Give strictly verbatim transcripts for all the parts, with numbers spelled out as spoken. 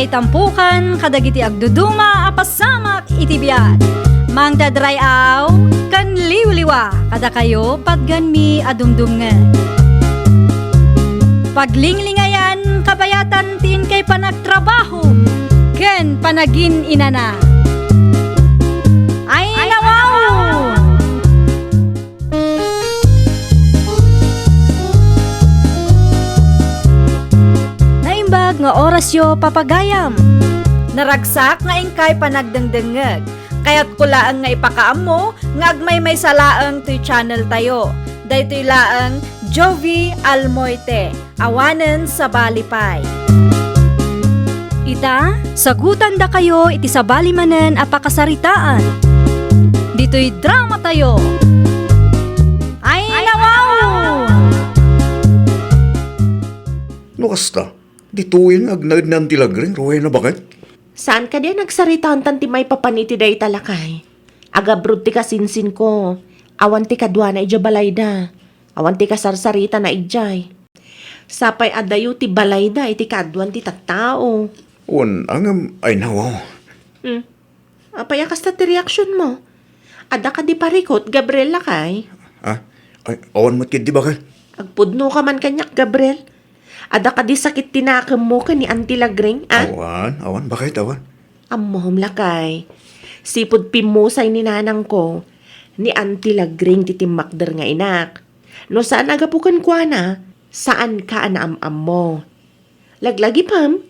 Itampukan kadagiti agduduma a pasamak iti biag. Mangted ray-aw ken liwliwa kadakayo patganmi a dumdumngeg. Paglinglingayan kabayatan ti inkay panagtrabaho ken panagin-inana. Ay, nawaw! Naimbag nga orasyo, papagayam. Naragsak nga inkay panagdengdengngeg. Kayatko laeng nga ipakaammo nga agmaymaysa laeng toy channel tayo. Daytoy laeng Jovi Almoite. Awanen sabali pay. Ita, sagutandakayo iti sabali manen a pakasaritaan. Ditoy drama tayo. Ay, nawaw! No kasta, ditoyen nga agnaed ni Auntie Lagring, Rowena, baket? Saan kadi a nagsaritaan ti maipapan iti dayta, lakay? Agabrod ti kasinsinko. Awan ti kaduana idiay balayda. Awan ti kasarsaritana idiay. Sapay adayo ti balayda iti kaaduan ti tattao. Wen, ngem, ay, nawaw. Hmm. Apay a kasta ti reaksionmo? Adda kadi parikut, Gabriel, lakay? Ah? Ay, awan met ketdi, baket. Agpudnoka man kaniak, Gabriel. Adda kadi sakit ti nakemmo ken ni Auntie Lagring, ah? Awan, awan, baket, awan. Ammom, lakay. Sipud pimmusay ni nanangko, ni Auntie Lagring ti timmakder nga inak. No saan a gapu kenkuana, saanka a naam-ammo. Laglagipem,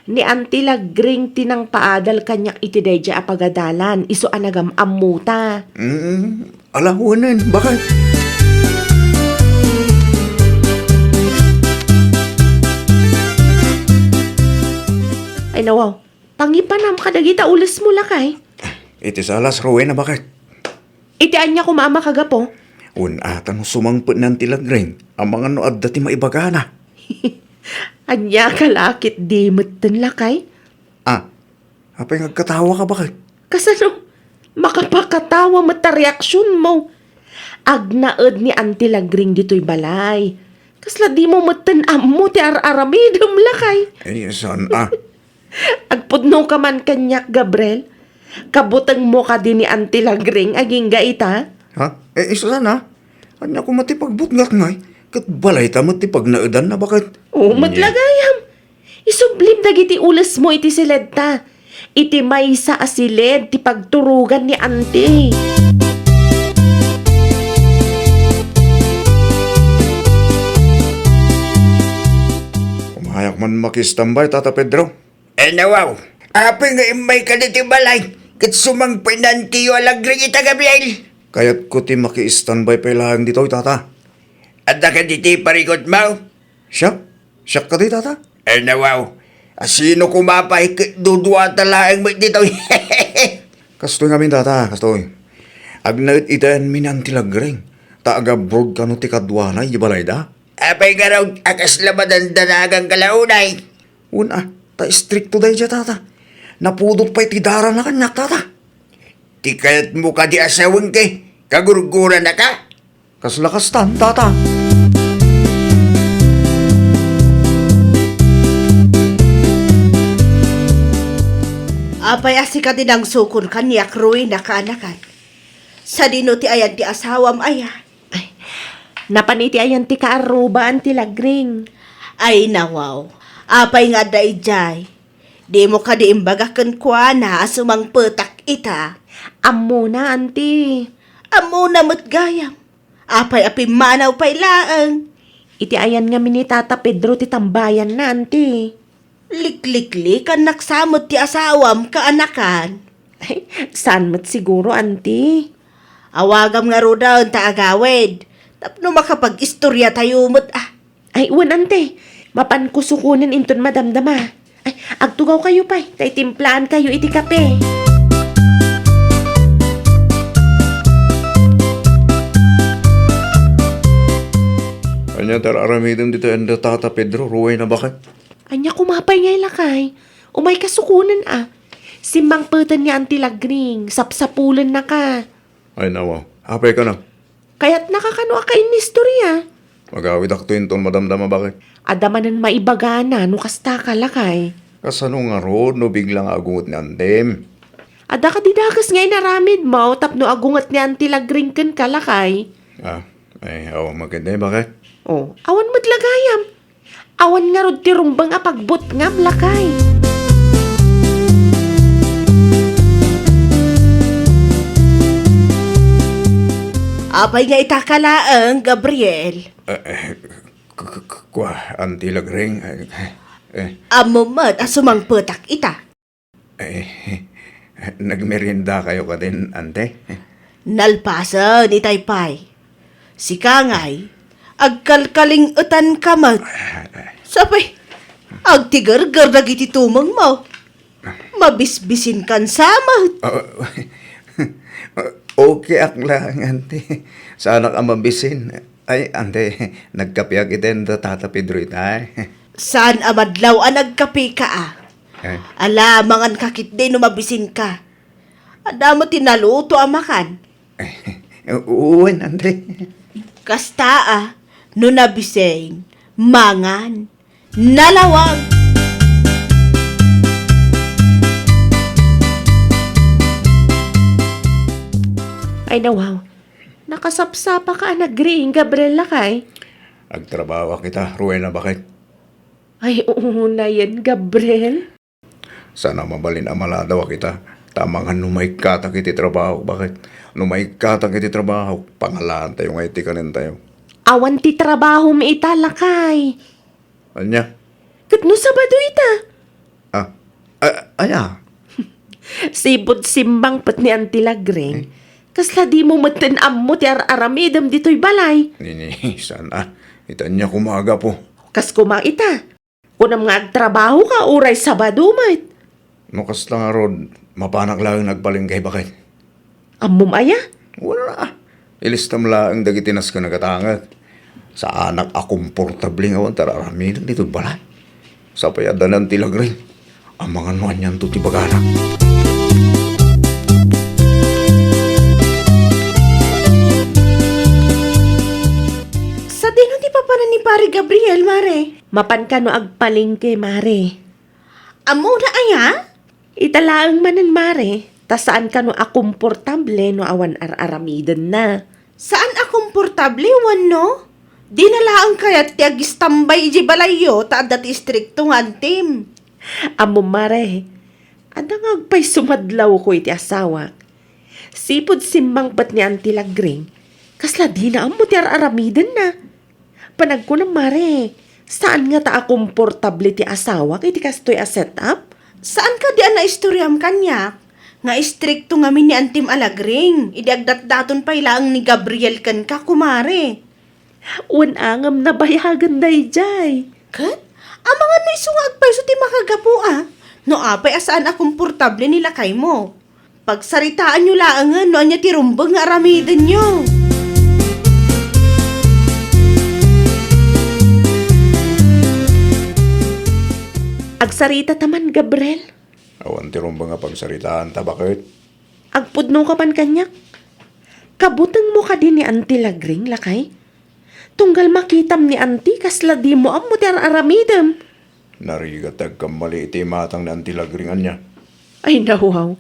ni Auntie Lagring ti nangpaadal kaniak iti daydiay a pagadalan, isu a nagam-ammota. Mm, ala, wen, baket. Ay, nawaw. Pangipanam kadagita ulesmo, lakay. Iti salas, Rowena, baket. Iti ania koma a makagapu? Wen, a, ta no sumangpet ni Auntie Lagring, amangan no adda ti maibagana. Ania ka la ketdi metten, lakay? Ah, apay nga agkatawaka, baket? Kasano? Makapakatawa met ta reaksionmo. Agnaed ni Auntie Lagring ditoy balay. Kasla dimo metten ammo ti ar-aramidem, lakay? Ay, saan, ah? Agpudnoka man kaniak, Gabriel? Kabutengmo kadi ni Auntie Lagring agingga ita? Ha? Eh, isu saan, ah? Ania koma ti pagbutngat ngay? Ket balayta met ti pagnaedanna, baket? Oo, met la gayam. Isublim dagiti ulesmo iti siledta. Iti maysa a siled ti pagturogan ni Auntie. Umayak man makistambay, Tata Pedro. Ay, nawaw. Apay nga immayka ditoy balay ket sumangpet ni Auntie Lagring ita, Gabriel? Kayatko ti makiistambay pay laeng ditoy, Tata. Adda kadi ti parikutmo? Siak? Siak kadi, Tata? Ay, nawaw. A, sino koma pay ket duduata laeng met ditoy? Kastoy ngamin, Tata, kastoy. Agnaed itaenmi ni Auntie Lagring, ta agabroad kano ti kaduana idiay balayda. Apay ngarud a kasla madandanaganka la unay? Wen, a, ta istrikto daydiay, Tata. Napudot pay ti darana kaniak, Tata. Ti kayatmo kadi a sawen ket kagurguranaka? Kasla kastan, Tata. Apay a sika ti nangsukon kaniak, Rowena, kaanakan? Sadino ti ayan ti asawam aya? Ay, napan iti ayan ti kaarrubaan ti Lagring. Ay, nawaw. Apay nga adda idiay? Dimo kadi imbaga kenkuana a sumangpetak ita? Ammona, Auntie. Ammona met gayam. Apay a pimmanaw pay laeng? Iti ayan ngamin ni Tata Pedro ti tambayanna, Auntie. Likliklikannak sa met ti asawam, kaanakan. Ay, saan met siguro, Auntie? Awagam ngaruden ta agawid tapno makapag-istoriatayo met, a. Ay, wen, Auntie. Mapanko sukonen inton madamdama. Ay, agtugawkayo pay, ta itimplaankayo iti kape. Ania ti ar-aramidem ditoy anda Tata Pedro, Rowena, baket? Ania koma pay ngay, lakay? Umayka sukonen, a. Simmangpeten ni Auntie Lagring, sapsapulennaka. Ay, nawaw. Apay kano? Kayatnaka kano a kainistorya? Agawidakto inton madamdama, baket. Adda manen maibagana no kastaka, lakay. Kasano ngarud no bigla nga agunget ni Antim? Adda kadi dakes nga inaramidmo tapno agunget ni Anti Lagring kenka, lakay? Ah, ay, awan makiday, bakit? Oh, awan met la gayam. Awan ngarud ti rumbeng a pagbutngam, lakay. Apay nga ita ka laeng, Gabriel? Eh, eh, k-, k-, k-, kua, Anti Lagring, eh, eh. Ammom met a sumangpetak ita. Eh, nagmerienda kayo kadin, Ante? Nalpasen itay pay. Sika ngay, agkalkaling-etan ka met. Sapay, agtigerger dagiti tumengmo. Mabisbisin kan sa met. Ah, okay ak lang, Ante. Saanak a mabisin. Ay, Ante, nagkapiak iti anda Tata Pedro itay. Saan a madlaw a nagkapika a? Eh? Ala, mangan ka ketdi no mabisin ka. Adda met ti naluto a makan. Wen, Ante. Kasta a, no nabisin, mangan. Nalawag! Ay, nawaw. Nakasapsapa ka a nagriing, Gabriel, lakay? Agtrabaho kita, Rowena, bakit? Ay, oo, nayen, Gabriel. Sana mabalin a maladawak ita, ta amangan no maikkatak iti trabaho, bakit? No maikkatak iti trabaho, pangalaantayo nga iti kanentayo. Awan ti trabahom ita, lakay. Ania? Ket no Sabado ita? Ah, a-, aya? Sipud simmangpet ni Auntie Lagring, eh? Kasla dimo metten ammo ti ar-aramidem ditoy balay? Nini, saan a. Ita ania koma a gapu? Kas koma ita. Kunam nga agtrabaho ka uray Sabado met. No kasta ngarud, mapanak laeng nagpalengke, bakit? Ammom aya? Wala. Ilistam laeng dagiti nasken a gatangek. Saanak a komportable nga awan ti ar-aramidek ditoy balay. Sapay adda ni Auntie Lagring. Amangan no anianto ti bagana. Sadino ti papanan ni Pare Gabriel, Mare? Mapan kano agpalengke, Mare? Ammona aya? Ita laeng manen, Mare, ta saan kano a komportable no awan ar-aramidenna. Saan a komportable wenno? Dina laeng kayat ti agistambay idiay balayyo ta adda ti istrikto nga antim. Ammom, Mare, adda nga agpayso madlawko iti asawak. Sipud simmangpet ni Auntie Lagring, kasla dina ammo ti ar-aramidenna. Panagkunam, Mare, saan ngata a komportable ti asawak iti kastoy a setup? Saan kadi a naistoriam kaniak nga istrikto ngamin ni Antim a Lagring idi agdatdaton pay laeng ni Gabriel kenka, kumare? Wen a ngem nabayagen daydiay. Ket? Amangan no isu nga agpayso ti makagapu a? No apay a saan a komportable ni lakaymo? Pagsaritaanyo laengen no ania ti rumbeng nga aramidenyo. Agsarita ta man, Gabriel. Awan ti rumbeng nga pagsaritaanta, bakit? Agpudno ka man kaniak. Kabutengmo kadi ni Auntie Lagring, lakay? Tunggal makitam ni Auntie, kasla dimo ammo ti ar-aramidem. Narigat ti agkammali iti imatang ni Auntie Lagring, ania? Ay, nawaw.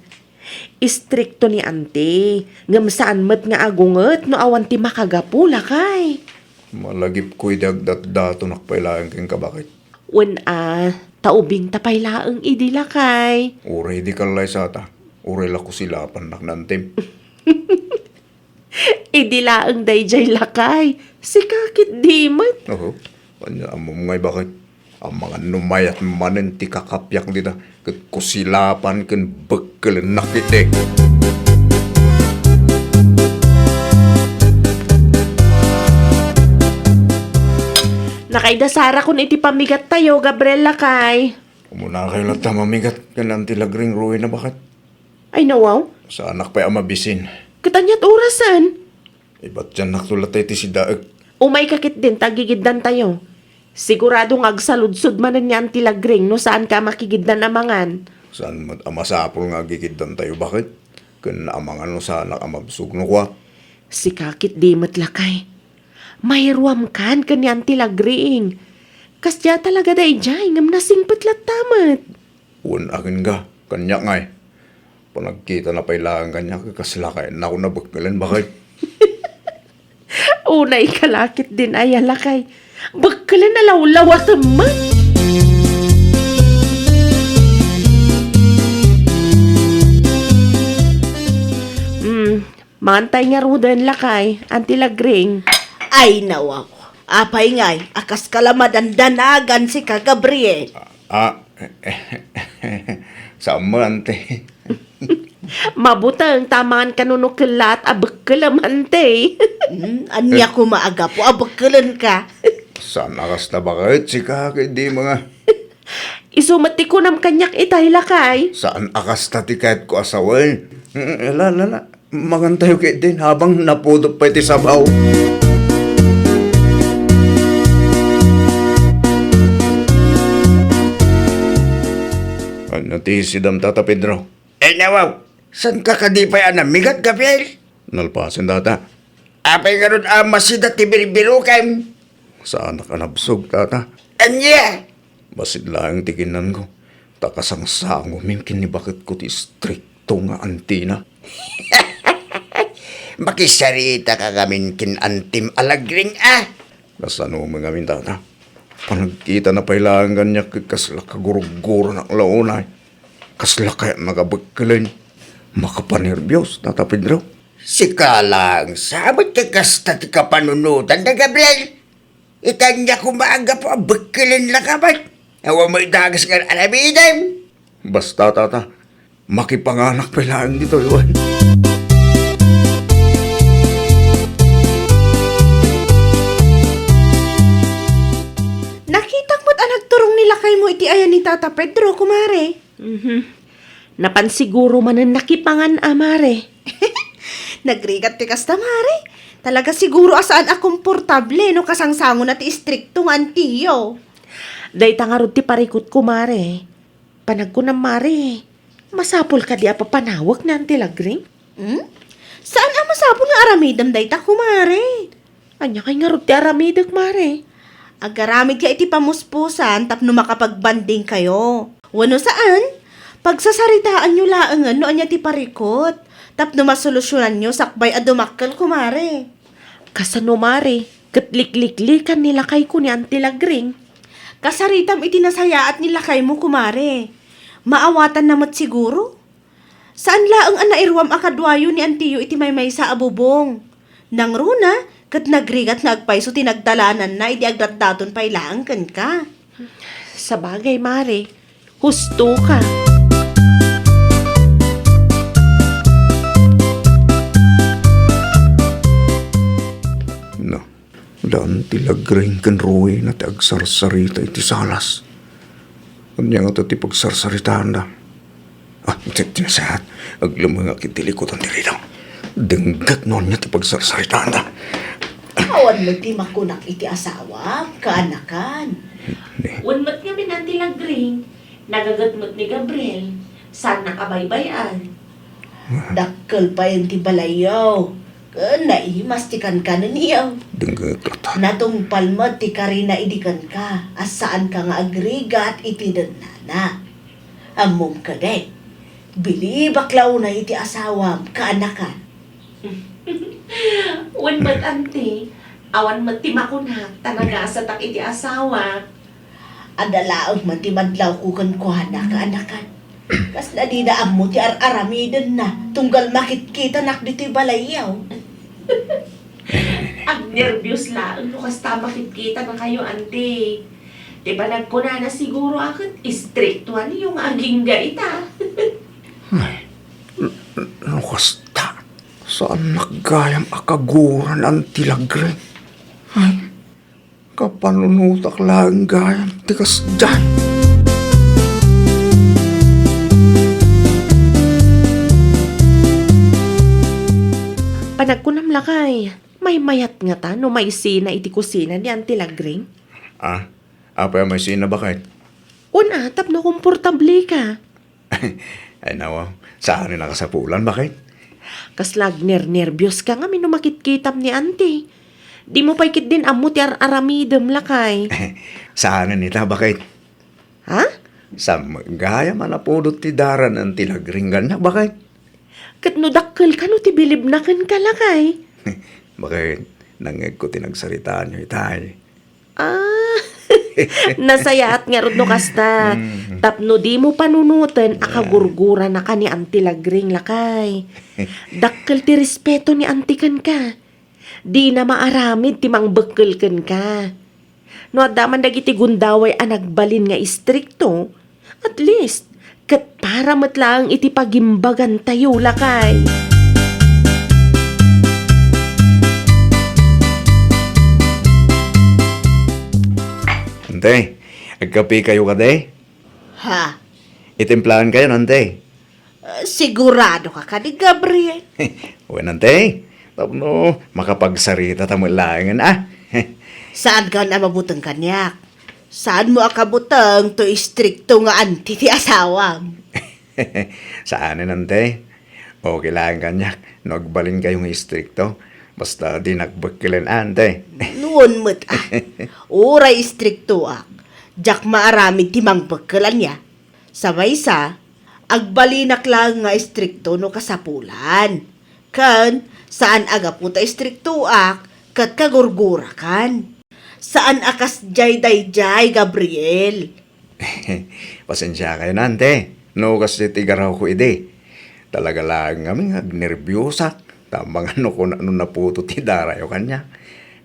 Istrikto ni Auntie, ngem saan met nga agunget no awan ti makagapu, lakay. Malagipko idi agdatdatonak pay laeng kenka, bakit? Wen a, ta ubingta pay laeng idi, lakay. Uray idi kallaysata, uray la kusilapannak ni Antim. Idi laeng daydiay, lakay, sika ketdi met. Oho. Ania, ammom ngay, bakit? Amangan no mayat manen ti kakapiak dita, ket kusilapan ken bekkelennak iti. Nakaidasaraken iti pamigattayo, Gabriel, lakay. Umunakayo latta mamigat ken Auntie Lagring, Rowena, bakit? Ay, nawaw. Saanak pay a mabisin. Ket aniat orasen? Ibatiannakto latta iti sidaek. Umayka ketdin ta agigiddantayo. Sigurado nga agsaludsod manen ni Auntie Lagring no saanka a makigiddan a mangan. Saan met a masapul nga agigiddantayo, bakit? Ken amangan no saanak a mabsog no kua. Sika ketdi met, lakay. Mairuamkan ken ni Auntie Lagring. Kasdiay talaga daydiay ngem nasingpet latta met. Wen, akin ka, kaniak ngay. Panagkitana pay laeng kaniak, kasla kayatna a bekkelen, baket. Unay ka la ketdin aya, lakay. Bekkelen a lawlawatem met. Hmm, mangantay ngaruden, lakay, Auntie Lagring. Ay, nawaw. Apay ngay a kaska la madandanagan sika, Gabriel? Ah, saan met, Auntie? Mabuteng ta amangan kano no kellaat a bekkelem, Auntie. Hmm, ania koma a gapu a bekkelenka? Saan a kasta, baket, sika ket di mga. Isu met ti kunam kaniak itay, lakay. Saan a kasta ti kayatko a sawen? Hmm, ala, ala, ala. Mangantayo ketdin habang napudot pay ti sabaw. Ania ti sidam, Tata Pedro? Ay, nawaw, saanka kadi pay a namigat, Gabriel? Nalpasen, Tata. Apay ngarud a masida ti birbirokem? Saanak a nabsog, Tata. Ania? Bassit laeng ti kinnanko, ta kasangsangomin ken ni baketko ti istrikto nga antina. Makisarita ka ngamin ken antim a Lagring, a? Kasano met ngamin, Tata? Panagkitana pay laeng kaniak ket kasla kaguruggoranak la unay. Kasla kayatna a bekkelen. Makapanerbios, Tata Pedro. Sika laeng sa met ti kasta ti kapanunotanda, Gabriel. Ita, ania koma a gapu a bekkelen la ka met? Awan met dagus nga aramidem. Basta, Tata, makipanganak pay laeng ditoy, wen. Nakitak met a nagturong ni lakaymo iti ayan ni Tata Pedro, kumare. Mhm. Napan siguro manen nakipangan a, mare. Nagrigat ti kasta, mare. Talaga siguro a saan a komportable no kasangsangona ti istrikto nga antiyo. Dayta ngarud ti parikutko, mare. Panagkunam, mare, masapul kadi a papanawek ni Auntie Lagring? Hmm? Saan a masapul nga aramidem dayta, kumare? Ania kay ngarud ti aramidek, mare? Agaramidka iti pamuspusan tapno makapag-bonding kayo. Wenno saan, pagsasaritaanyo laengen no ania ti parikut tapno masolusyonan yo sakbay a dumakkel, kumare. Kasano, mare? Ket likliklikan ni lakayko ni Auntie Lagring. Kasaritam iti nasayaat ni lakaymo, kumare. Maawatanna met siguro? Saan laeng a nairuam a kaduayo ni antiyo iti maymaysa a bubong. Nangruna, ket nagrigat nga agpayso ti nagdalananna idi agdatdaton pay laeng kenka. Sabagay, mare, husto ka. No, daan ti Lagring ken Ruina ti agsarsarita iti salas. Ania ngata ti pagsarsaritaanda? Ah, ti, ti nasayaat. Aglemmengak iti likudan ti ridaw. Denggek no ania ti pagsarsaritaanda. Awan met ti makunak iti asawam, kaanakan. Ni- Wen met ngamin, Auntie Lagring, nagaget met ni Gabriel, saannak a baybay-an. Dakkel payen ti balayyo. Ken naimas ti kankanenyo. Denggek latta. Natungpal met ti karina idi kenka, a saanka nga agrigat iti dennana. Ammom kadi, bilibak la unay iti asawam, kaanakan. Wen met, Auntie, awan met ti makunak ta nagasatak iti asawak. Adda laeng man ti madlawko kenkuana, kaanakan. Kasla dida ammo ti ar-aramidenna, tunggal makitkitanak ditoy balayyo. Agnerbios laeng no kasta makitkitanakayo, Auntie. Ti panagkunana siguro a ket istriktoanyo nga agingga ita. Ay, n-, n-, no kasta, saannak gayam a kaguran, Auntie Lagring. Ay, kapanunotak laeng gayam ti kasdiay. Panagkunam lakay, maymayat ngata no maisina iti kusina ni Auntie Lagring? Ah, apay a maisina, baket? Wen a, tapno komportable ka. Ay, nawa, saan a nakasapulan, baket? Kasla agnernerbios ka ngamin no makitkitam ni Auntie. Dimo pay ketdin ammo ti ar-aramidem, lakay. Saan ita, baket? Ha? Saan met gayam a napudot ti dara ni Auntie Lagring kaniak, baket? Ket no dakkel kano ti bilibna kenka, lakay? Baket, nangngegko ti nagsaritaanyo itay. Ah, nasayaat ngarud no kasta. Mm. Tapno dimo panunoten a kagurguranaka ni Auntie Lagring, lakay. Dakkel ti respeto ni Auntie kenka. Dina maaramid ti mangbekkel kenka. No adda man dagiti gundaway a nagbalin nga istrikto, at least, ket para met laeng iti pagimbagantayo, lakay. Ante, agkapekayo kadi? Ha? Itimplaenkayon, ante. Ah, sigurado ka kadi, Gabriel? Wen, ante. Tapno makapagsarita ta met laengen, a. Saankan a mabuteng kaniak. Saanmo a kabuteng toy istrikto nga auntie ti asawam. Saanen, ante. Okay laeng kaniak no agbalinkayo nga istrikto. Basta dinak bekkelen, ante. Wen met, a. Uray istriktoak, diak maaramid ti mangbekkel ania. Sa maysa, agbalinak laeng nga istrikto no kasapulan. Ken saan a gapu ta istriktoak ket kagurgurakan. Saan a kasdiay daydiay, Gabriel. Pasensiakayon, ante, no kasdiay ti garawko idi. Talaga laeng ngamin nga agnerbiosak. Ta amangan no kuna no napudot ti darayo kaniak,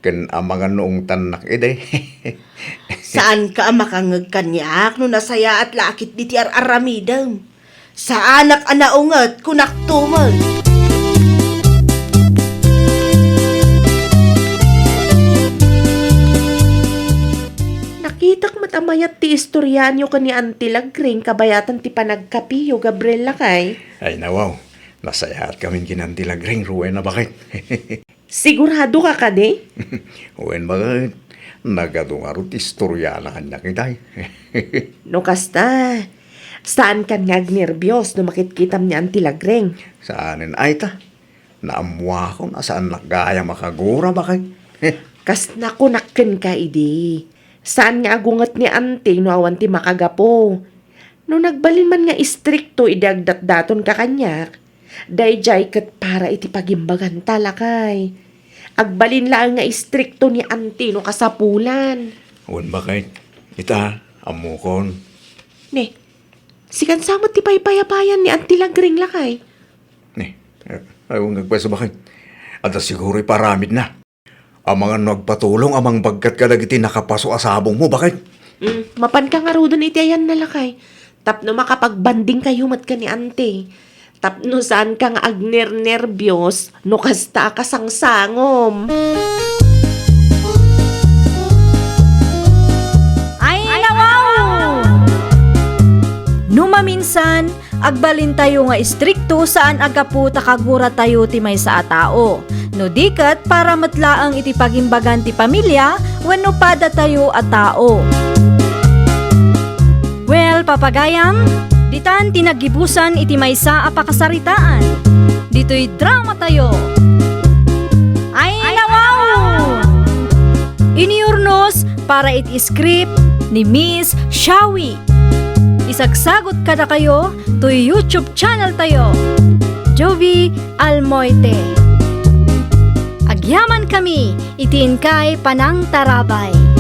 ken amangan no ungtannak idi. Saanka a makangngeg kaniak no nasayaat la a ketdi ti ar-aramidem. Saanak a naunget, kunakto met. Nakitak met a mayat ti istoriaanyo ken ni Auntie Lagring kabayatan ti panagkapiyo, Gabriel, lakay. Ay, nawaw. Nasayaat kamin ken Auntie Lagring, ruen a baket. Siguradoka kadi? Wen, baket. Nagadu ngarud ti istoriana kaniak itay. No kasta, saankan nga agnerbios no makitkitam ni Auntie Lagring? Saanen ay ta. Naammuakon a saannak gayam a kagura, baket. Kasna kunak kenka idi. Saan nga agunget ni Auntie no awan ti makagapu. No nagbalin man nga istrikto idi agdatdatonka kaniak, daydiay ket para iti pagimbaganta, lakay. Agbalin laeng nga istrikto ni Auntie no kasapulan. Wen, baket. Ita, ammokon. Ne, sikan sa met ti paypayapayan ni Auntie Lagring, lakay. Ne, eh, ay, wen, agpayso, baket. Adda siguro iparamidna. Amangan no agpatulong a mangbagkat kadagiti nakapaso a sabongmo, baket. Mm, mapanka ngaruden iti ayanna, lakay. Tapno makapagbandingkayo met ken ni Auntie. Tapno saanka nga agnernerbios no kasta a kasangsangom. Ay, nawaw! No maminsan, agbalintayo nga istrikto saan a gapu ta kaguratayo ti maysa a tao. No di ket, para met laeng iti pagimbagan ti pamilia wenno padatayo a tao. Well, papagayam, ditan ti naggibusan iti maysa a pakasaritaan. Ditoy dramatayo. Ay, nawaw! Iniurnos para iti script ni Miss Shawi. Isagsagot kadakayo toy YouTube channel tayo, Jovi Almoite. Agyaman kami iti inkay panangtarabay.